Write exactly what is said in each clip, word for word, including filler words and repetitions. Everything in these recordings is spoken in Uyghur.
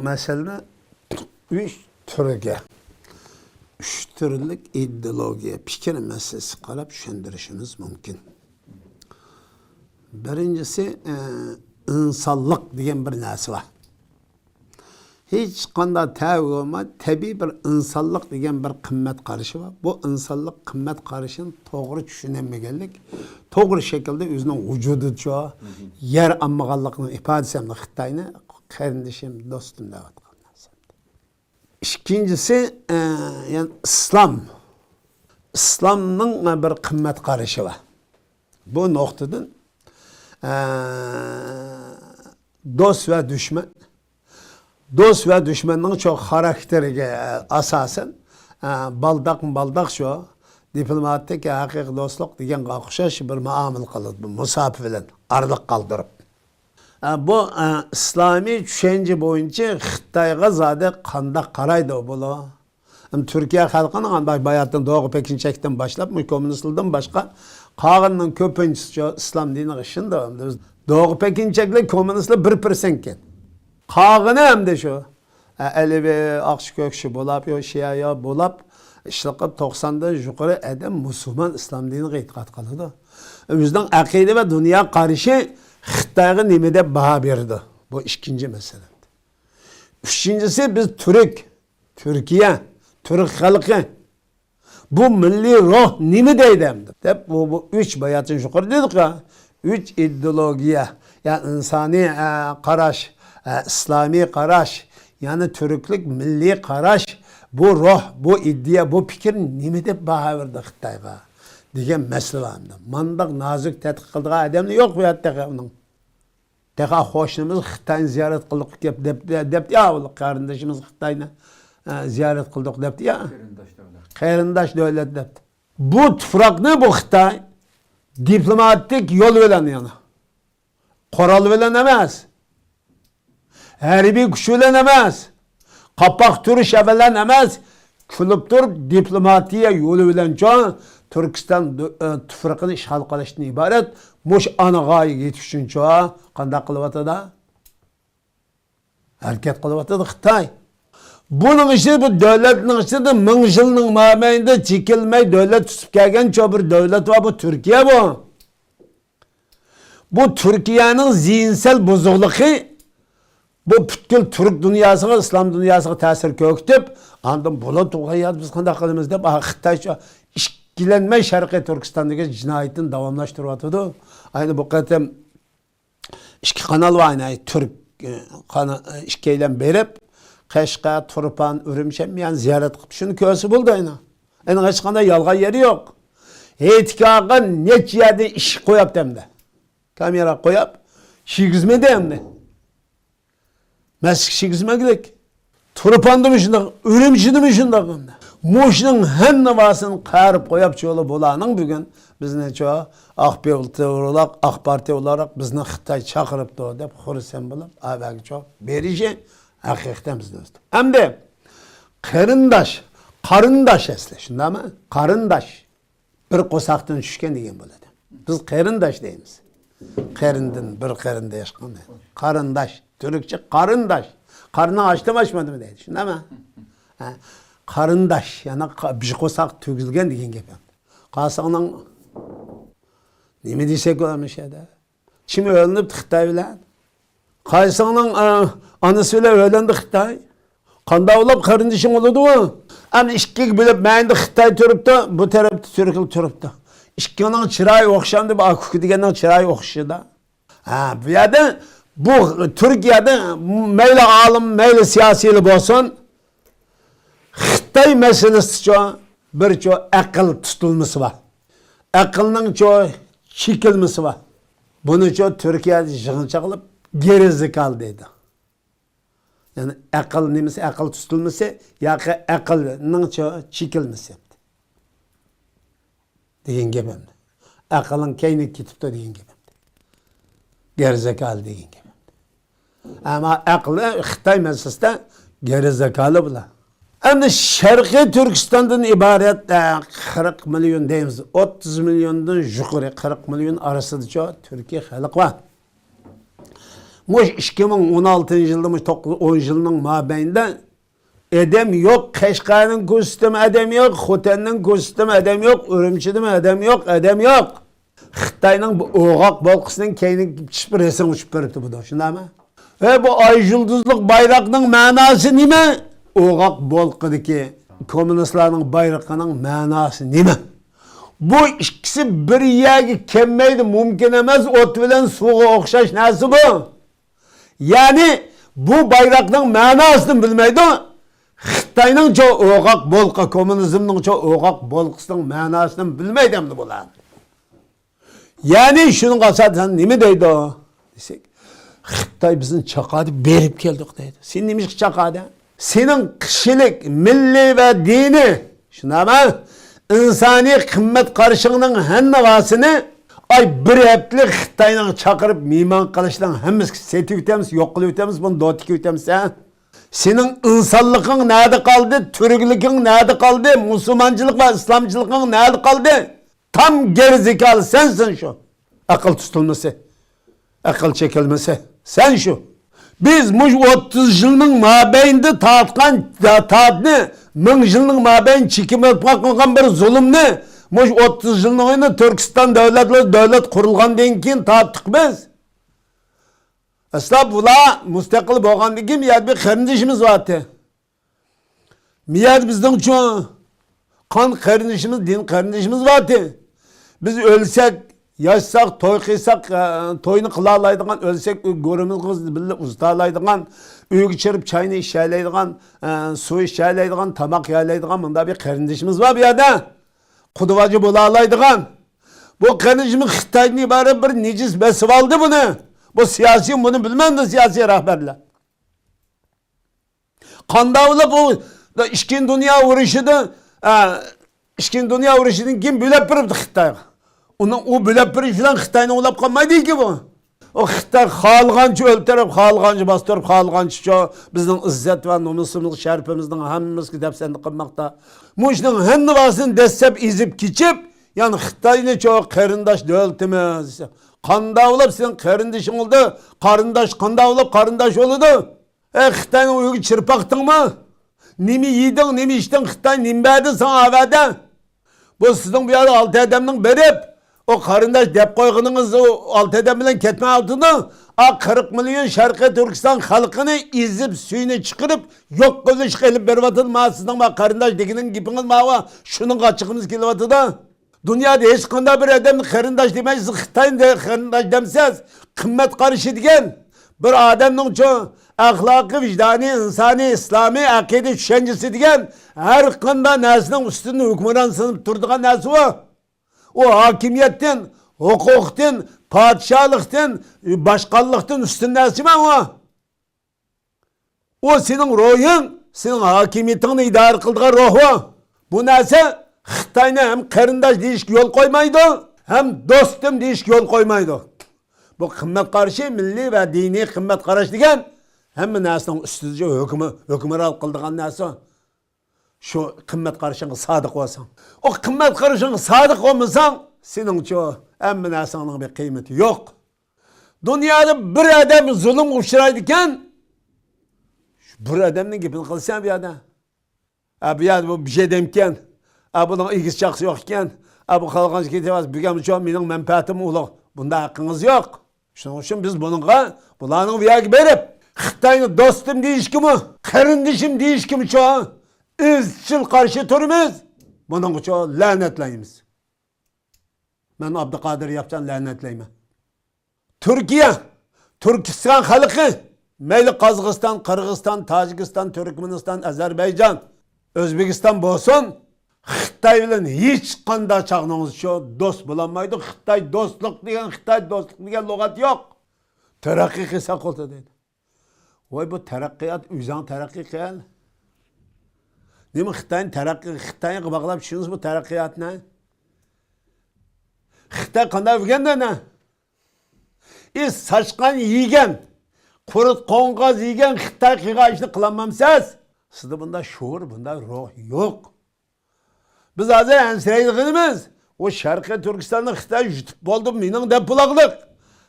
مەسىلىنى ئۈچ تۈرگە، ئۈچ تۈرلۈك ئىدېئولوگىيە، پىكىر مەسىلىسىگە قاراپ چۈشەندۈرۈشىمىز مۇمكىن. بىرىنچىسى، ئە، ئىنسانلىق دېگەن بىر نەرسە بار. ھېچقانداق تەۋە بولماي، تەبىئىي بىر ئىنسانلىق دېگەن بىر قىممەت قارىشى بار. بۇ ئىنسانلىق قىممەت قارىشىنى توغرا چۈشىنەلمىگەنلىك، توغرا شەكىلدە ئۆزىنىڭ ۋۇجۇدىچۇ يەر ئالمىغانلىقىنىڭ ئىپادىسى ھەمدە خىتاينى قېرىندىشىم، دوستۇم دەۋاتقان نەرسە. ئىككىنچىسى، ئە، يەنى ئىسلام. ئىسلامنىڭ بىر قىممەت قارىشى بار. بۇ نۇقتىدىن، ئە، دوست ۋە دۈشمەن، دوست ۋە دۈشمەننىڭ شۇ خاراكتېرىگە ئاساسەن، ئە، بالداقمۇ بالداق شۇ دىپلوماتىك، ھەقىقىي دوستلۇق دېگەنگە ئوخشاش بىر مۇئامىلە قىلىدۇ، بۇ مۇساپە بىلەن ئارىلىق قالدۇرۇپ. ئە، بۇ، ئە، ئىسلامىي چۈشەنچە بويىچە خىتايغا زادى قانداق قارايدۇ بۇلار؟ ئەمدى تۈركىيە خەلقىنىڭ باياتىن دوغۇ پېكىنچەكتىن باشلاپ، مۇشۇ كوممۇنىستلاردىن باشقا، قالغىنىنىڭ كۆپىنچىسى شۇ ئىسلام دىنىغا ئىشىنىدۇ. ئەمدى بىز دوغۇ پېكىنچەكلەر، كوممۇنىستلار بىر پىرسەنتكەن. قالغىنى ئەمدى شۇ، ئە، ئەلىۋى، ئاقچى كۆكچى بولاپ، يو شىئە يو بولاپ، ئىشلىقىپ توقساندىن يۇقىرى ئادەم مۇسۇلمان ئىسلام دىنىغا ئېتىقاد قىلىدۇ. ئۆزىنىڭ ئەقىدە ۋە دۇنيا قارىشى خىتايغا نېمە دەپ باھا بېرىدۇ؟ بۇ ئىككىنچى مەسىلە. ئۈچىنچىسى، بىز تۈرك، تۈركىيە، تۈرك خەلقى. بۇ مىللىي روھ نېمە دەيدۇ ئەمدى؟ دەپ، بۇ، بۇ ئۈچ باياتىن يۇقىرى دېدۇق يا، ئۈچ ئىدېئولوگىيە، يا ئىنسانىي، ئە، قاراش، ئە، ئىسلامىي قاراش، يەنى تۈركلۈك مىللىي قاراش، بۇ روھ، بۇ ئىدىيە، بۇ پىكىر نېمە دەپ باھا بېرىدۇ خىتايغا؟ دېگەن مەسىلە بار ئەمدى. مانداق نازۇك تەتقىق قىلىدىغان ئادەملا يوق بۇ يەردە تېخى ئۇنىڭ. تېخى قوشنىمىز خىتاينى زىيارەت قىلدۇق دەپ، دەپ، دەپتۇ يا، قېرىندىشىمىز خىتاينى، ئە، زىيارەت قىلدۇق دەپتۇ يا. قېرىنداش دۆلەت. قېرىنداش دۆلەت دەپتۇ. بۇ تۇپراقنى بۇ خىتاي دىپلوماتىك يول بىلەن، يەنى قورال بىلەن ئەمەس، ھەربىي كۈچ بىلەن ئەمەس، قاپاق تۈرۈش بىلەن ئەمەس، كۈلۈپ تۇرۇپ دىپلوماتىيە يولى بىلەنچۇ تۈركىستان دۆ-، ئە، تۇپرىقىنى ئىشغال قىلىشتىن ئىبارەت مۇشۇ ئانا غايىگە يېتىش ئۈچۈنچۇ قانداق قىلىۋاتىدۇ؟ ھەرىكەت قىلىۋاتىدۇ خىتاي. بۇنىڭ ئىچىدە، بۇ دۆلەتنىڭ ئىچىدە مىڭ يىلنىڭ مابەينىدە چېكىنمەي دۆلەت تۇتۇپ كەلگەن چوڭ بىر دۆلەت بار، بۇ تۈركىيە بۇ. بۇ تۈركىيەنىڭ زېھىنسەل بۇزۇقلۇقى بۇ پۈتكۈل تۈرك دۇنياسىغا، ئىسلام دۇنياسىغا تەسىر كۆرسىتىپ، ئاندىن بۇلار تۇغان يەردە بىز قانداق قىلىمىز دەپ، ئا، خىتايچە ئىككىلەنمەي شەرقىي تۈركىستاندىكى جىنايىتىنى داۋاملاشتۇرۇۋاتىدۇ. ئەينى بۇ قېتىم ئىككى قانال بار، ئەينى تۈرك، ئە، قانا-، ئىككىيلەن بېرىپ، قەشقەر، تۇرپان، ئۈرۈمچى ھەممە يەرنى زىيارەت قىلىپ، شۇنى كۆرسە بولىدۇ ئەينى. ئەينى ھېچقانداق يالغان يېرى يوق. ھېيتگاھقا نەچچە يەردىن ئىشىك قويۇپتۇ ئەمدى. كامېرا قويۇپ، كىرگۈزمىدى ئەمدى. مەسچىتكە كىرگۈزمەگلىك. تۇرپاندىمۇ شۇنداق، ئۈرۈمچىدىمۇ شۇنداق. مۇشۇنىڭ ھەممىسىنى قايرىپ قويۇپچۇ بۇلارنىڭ بۈگۈن بىزنىچۇ ئاق پارتىيە ئۇلاق، ئاق پارتىيە ئۇلاراق بىزنى خىتاي چاقىرىپتۇ دەپ خۇرسەن بولۇپ، ئەۋەگىچۇ بېرىشى ھەقىقەتەن بىزنى ئۆستى. ئەمدى قېرىنداش، قارىنداش ئەسلى، شۇنداقمۇ؟ قارىنداش. بىر قورساقتىن چۈشكەن دېگەن بولىدۇ. بىز قېرىنداش دەيمىز. قېرىندىن بىر قېرىنداش قىلمايدۇ. قارىنداش. تۈركچە قارىنداش. قارنىڭ ئاچتىمۇ ئاچمىدىمۇ دەيدۇ. شۇنداقمۇ؟ ھە. قارىنداش. يەنى قا-، بىر قورساق تۈگۈلگەن دېگەن گەپ ئەمدى. قاسىڭنىڭ نېمە دېسەك بولامىش يەردە؟ كىم ئۆيلىنىپتۇ خىتاي بىلەن؟ قايسىڭنىڭ، ئە، ئانىسى بىلەن ئۆيلەندى خىتاي؟ قانداق بولۇپ قېرىندىشىڭ بولىدۇ؟ ئەمدى ئىككىگە بۆلۈپ، مەيدە خىتاي تۇرۇپتۇ، بۇ تەرەپتە تۈركلەر تۇرۇپتۇ. ئىككىنىڭ چىرايى ئوخشامدۇ؟ بۇ ئاكا-ئۇكا دېگەننىڭ چىرايى ئوخشىشىدا. ھە، بۇ يەردە، بۇ تۈركىيەدە مەيلى ئالىم، مەيلى سىياسىيلا بولسۇن، خىتاي مەسىلىسىچۇ، بىرچۇ ئەقىل تۇتۇلمىسى بار. ئەقىلنىڭچۇ چېكىلمىسى بار. بۇنىچۇ تۈركىيەدە يىغىنچاقلاپ گېرىزىكال دەيدۇ. يەنى ئەقىل نېمىسى، ئەقىل تۇتۇلمىسى ياكى ئەقىلنىڭچۇ چېكىلمىسى دېگەن گەپ ئەمدى. ئەقىلىڭ كەينىگە كېتىپتۇ دېگەن گەپ ئەمدى. گېرىزىكال دېگەن گەپ ئەمدى. ئەمما ئەقلى خىتاي مەسىلىسىدە گېرىزىكالى بۇلار. ئەمدى شەرقىي تۈركىستاندىن ئىبارەت، ئە، قىرىق مىليون دەيمىز، ئوتتۇز مىليوندىن يۇقىرى، قىرىق مىليون ئارىسىدىچۇ تۈركىي خەلق بار. مۇشۇ ئىككى مىڭ ئون ئالتىنچى يىلدا، مۇشۇ توققۇز، ئون يىلنىڭ مابەينىدە ئادەم يوق، قەشقەرنىڭ كوچىسىدىمۇ ئادەم يوق، خوتەننىڭ كوچىسىدىمۇ ئادەم يوق، ئۈرۈمچىدىمۇ ئادەم يوق، ئادەم يوق. خىتاينىڭ بۇ ئوغاق بولقىسىنىڭ كەينىگە چىشىپ رەسىم ئۇچۇپ بېرىپتۇ بۇدا، شۇنداقمۇ؟ ھە، بۇ ئاي يۇلدۇزلۇق بايراقنىڭ مەناسى نېمە؟ ئوغاق بولقىدىكى كوممۇنىستلارنىڭ بايرىقىنىڭ مەناسى نېمە؟ بۇ ئىككىسى بىر يەرگە كەلمەيدۇ، مۇمكىن ئەمەس، ئوت بىلەن سۇغا ئوخشاش نەرسە بۇ. يەنى بۇ بايراقنىڭ مەناسىنى بىلمەيدۇ. خىتاينىڭچۇ ئوغاق بولقا، كوممۇنىزمنىڭچۇ ئوغاق بولقىسىنىڭ مەناسىنى بىلمەيدۇ ئەمدى بۇلار. يەنى شۇنىڭغا ئاساسەن نېمە دەيدۇ دېسەك، خىتاي بىزنى چاقادى، بېرىپ كەلدۇق دەيدۇ. سېنى نېمىشقا چاقادى؟ سېنىڭ كىشىلىك، مىللىي ۋە دىنىي، شۇنداقمۇ؟ ئىنسانىي قىممەت قارىشىڭنىڭ ھەممىسىنى، ئاي، بىر ھەپتىلىك خىتاينىڭ چاقىرىپ مېھمان قىلىشنىڭ ھەممىسىگە سېتىۋېتەمىز، يوق قىلىۋېتەمىز، بۇنى دوتىكىۋېتەمىز، ھە؟ سېنىڭ ئىنسانلىقىڭ نەدە قالدى؟ تۈركلۈكۈڭ نەدە قالدى؟ مۇسۇلمانچىلىق ۋە ئىسلامچىلىقىڭ نەدە قالدى؟ تام گېرى زىكالى سەنسەن شۇ. ئەقىل تۇتۇلمىسى، ئەقىل چېكىلمىسى سەن شۇ. بىز مۇشۇ ئوتتۇز يىلنىڭ مابەينىدە تارتقان تارتنى، مىڭ يىلنىڭ مابەينىدە چېكىنىپ باقمىغان بىر زۇلۇمنى مۇشۇ ئوتتۇز يىلنىڭ ئۆيىنى تۈركىستان دۆلەت، دۆلەت قۇرۇلغاندىن كېيىن تارتتۇق بىز. ئەسلا بۇلار مۇستەقىل بولغاندىن كېيىن بۇ يەردە بىر قېرىندىشىمىز بارتى. مىيەدە بىزنىڭچۇ قان قېرىندىشىمىز، دىن قېرىندىشىمىز بارتى. بىز ئۆلسەك، ياشىساق، توي قىلساق، ئە، توينى قىلالايدىغان، ئۆلسەك، گۆرىمىزنى بىللە ئۇزىتالايدىغان، ئۆيگە چىرىپ چاينى ئىچەلەيدىغان، ئە، سۇ ئىچەلەيدىغان، تاماق يەلەيدىغان مۇنداق بىر قېرىندىشىمىز بار بۇ يەردە. قۇدىۋاجى بولالايدىغان. بۇ قېرىندىشىمىز خىتايدىن ئىبارەت بىر نىجىس بېسىۋالدى بۇنى. بۇ سىياسىي، بۇنى بىلمەمدۇ سىياسىي رەھبەرلەر؟ قانداق بولۇپ ئۇ ئىككىنچى دۇنيا ئۇرۇشىدا، ئە، ئىككىنچى دۇنيا ئۇرۇشىدىن كېيىن بۆلەپ بېرىپتۇ خىتايغا. ئۇنىڭ ئۇ بۆلەپ بېرىش بىلەن خىتاينى ئويلاپ قالمايدىكى بۇ. ئۇ خىتاي خالىغانچە ئۆلتۈرۈپ، خالىغانچە باستۇرۇپ، خالىغانچە شۇ بىزنىڭ ئىززەت ۋە نومۇسىمىزغا، شەرىپىمىزنىڭ ھەممىسىگە دەپسەندە قىلماقتا. مۇشۇنىڭ ھەممىسىنى دەسسەپ ئېزىپ كېچىپ، يەنى خىتاينى شۇ قېرىنداش دۆلىتىمىز. قانداق بولۇپ سېنىڭ قېرىندىشىڭ بولدى؟ قېرىنداش قانداق بولۇپ قېرىنداش بولىدۇ؟ ئەي، خىتاينىڭ ئۆيىگە چىرپاقتىڭمۇ؟ نېمە يېدىڭ، نېمە ئىچتىڭ؟ خىتاي نېمە بەردى ساڭا ئەۋەدە؟ بۇ سىزنىڭ بۇ يەردە ئالتە ئادەمنىڭ بېرىپ، ئۇ قېرىنداش دەپ قويغىنىڭىز ئۇ ئالتە ئادەم بىلەن كەتمەيۋاتىدۇ. ئا، قىرىق مىليون شەرقىي تۈركىستان خەلقىنى ئېزىپ، سۈيىنى چىقىرىپ، يوق قىلىشقا ئېلىپ بېرىۋاتىدۇ. ما سىزنىڭ ما قېرىنداش دېگىنىڭ گېپىڭىز ماۋۇ، شۇنىڭغا ئاچچىقىمىز كېلىۋاتىدۇ. دۇنيادا ھېچقانداق بىر ئادەمنى قېرىنداش دېمەيسىز، خىتاينى قېرىنداش دەمسىز. قىممەت قارىشى دېگەن بىر ئادەمنىڭچۇ ئەخلاقىي، ۋىجدانىي، ئىنسانىي، ئىسلامىي ئەقىدە چۈشەنچىسى دېگەن ھەر قانداق نەرسىنىڭ ئۈستىدىن ھۆكۈمرانسىنىپ تۇرىدىغان نەرسە ئۇ. ئۇ ھاكىمىيەتتىن، ھوقۇقتىن، پادىشاھلىقتىن، باشقانلىقتىن ئۈستۈن نەرسە ئەمەس ئۇ. ئۇ سېنىڭ روھىڭ، سېنىڭ ھاكىمىيىتىڭنى ئىدارە قىلىدىغان روھ ئۇ. بۇ نەرسە خىتاينى ھەم قېرىنداش دېيىشكە يول قويمايدۇ، ھەم دوستۇم دېيىشكە يول قويمايدۇ. بۇ قىممەت قارىشى، مىللىي ۋە دىنىي قىممەت قاراش دېگەن ھەممە نەرسىنىڭ ئۈستىدە ھۆكۈمى-، ھۆكۈمران قىلىدىغان نەرسە. شۇ قىممەت قارىشىڭغا سادىق بولساڭ. ئۇ قىممەت قارىشىڭغا سادىق بولمىساڭ، سېنىڭچۇ ھەممە نەرسەڭنىڭ بىر قىممىتى يوق. دۇنيادا بىر ئادەم زۇلۇمغا ئۇچرايدىكەن، بىر ئادەمنىڭ گېپىنى قىلسەن بۇ يەردە. ئە، بۇ يەردە بۇ بىر ئادەمكەن. ئە، بۇنىڭ ئىگىسى چاقىسى يوق ئىكەن. ئە، بۇ خالىغانچە كېتىۋاتسا، بۈگۈن شۇ مېنىڭ مەنپەئەتىم ئۇلۇغ. بۇنداق ھەققىڭىز يوق. شۇنىڭ ئۈچۈن بىز بۇنىڭغا، بۇلارنىڭ بۇ يەرگە بېرىپ، خىتاينى دوستۇم دېيىشكىمۇ، قېرىندىشىم دېيىشكىمۇچۇ ئىزچىل قارشى تۇرىمىز. بۇنىڭغىچۇ لەنەتلەيمىز. مەن ئابدۇقادىر ياپچان لەنەتلەيمەن. تۈركىيە، تۈركىستان خەلقى، مەيلى قازاقىستان، قىرغىزىستان، تاجىكىستان، تۈركمەنىستان، ئەزەربەيجان، ئۆزبېكىستان بولسۇن، خىتاي بىلەن ھېچقانداق چاغنىڭىزچۇ دوست بولالمايدۇ. خىتاي دوستلۇق دېگەن، خىتاي دوستلۇق دېگەن لۇغەت يوق. تەرەققىي قىلسا قىلدى دەيدۇ. ۋاي، بۇ تەرەققىيات، ئۆزۈڭ تەرەققىي قىل. نېمە خىتاينى تەرەققىي، خىتايغا باغلاپ چۈشىنىسىز بۇ تەرەققىياتنى؟ خىتاي قانداق ئۆگەندى ئەنە؟ ئى، ساچقان يېگەن، قۇرت قوڭغاز يېگەن خىتاي قىلغان ئىشنى قىلالمامسىز؟ سىزدە بۇنداق شوئۇر، بۇنداق روھ يوق. بىز ھازىر ئەنسىرەيدىغىنىمىز، ئۇ شەرقىي تۈركىستاننى خىتاي يۇتۇپ بولدى، مېنىڭ دەپ بولاقلىق.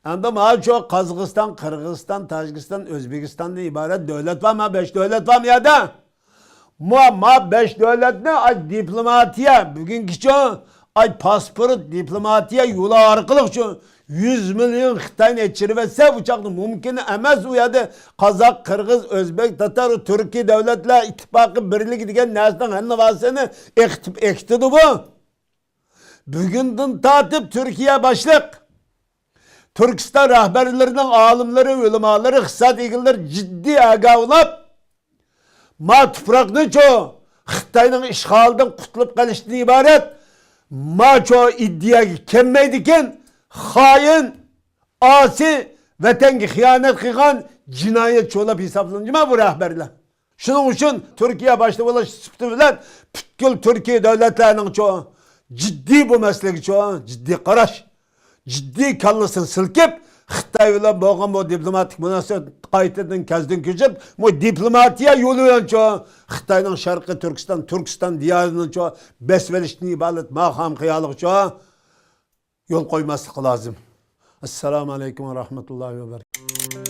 ئەمدى مانا شۇ قازاقىستان، قىرغىزىستان، تاجىكىستان، ئۆزبېكىستاندىن ئىبارەت دۆلەت بار، ما بەش دۆلەت بار ما يەردە. ما، ما بەش دۆلەتنى، ئاي، دىپلوماتىيە، بۈگۈنگىچە، ئاي، پاسپورت، دىپلوماتىيە يولى ئارقىلىق شۇ يۈز مىليون خىتاينى ئېچىرىۋەتسە، ئۇ چاغدا مۇمكىن ئەمەس، ئۇ يەردە قازاق، قىرغىز، ئۆزبېك، تاتار، تۈركىي دۆلەتلەر ئىتتىپاقى، بىرلىكى دېگەن نەرسىنىڭ ھەممە نەرسىنى ئېقىتىپ، ئېقىتىدۇ بۇ. بۈگۈندىن تارتىپ تۈركىيە باشلىق، تۈركىستان رەھبەرلىرىنىڭ، ئالىملىرى، ئۆلىمالىرى، ئىقتىساد ئىگىلىرى جىددىي ئاگاھلاپ، ما تۇپراقنىچۇ خىتاينىڭ ئىشغالىدىن قۇتۇلۇپ قېلىشتىن ئىبارەت، ما چۇ ئىدىيەگە كەلمەيدىكەن، خائىن، ئاسىي، ۋەتەنگە خىيانەت قىلغان جىنايەتچى بولۇپ ھېسابلىنىدۇ ما بۇ رەھبەرلەر. شۇنىڭ ئۈچۈن تۈركىيە باشلىق بولۇش سۈپىتى بىلەن پۈتكۈل تۈركىي دۆلەتلەرنىڭچۇ جىددىي بۇ مەسىلىگىچۇ جىددىي قاراش، جىددىي كاللىسىنى سىلكىپ، خىتاي بىلەن بولغان بۇ دىپلوماتىك مۇناسىۋەت قايتىدىن كەزدىن كۆچۈرۈپ، بۇ دىپلوماتىيە يولى بىلەنچۇ خىتاينىڭ شەرقىي تۈركىستان، تۈركىستان دىيارىنىچۇ بېسىۋېلىشتىن ئىبارەت ما خام خىيالىغىچۇ يول قويماسلىقى لازىم. ئەسسالامۇ ئەلەيكۇم ۋە رەھمەتۇللاھى ۋە بەرىكاتۇھ.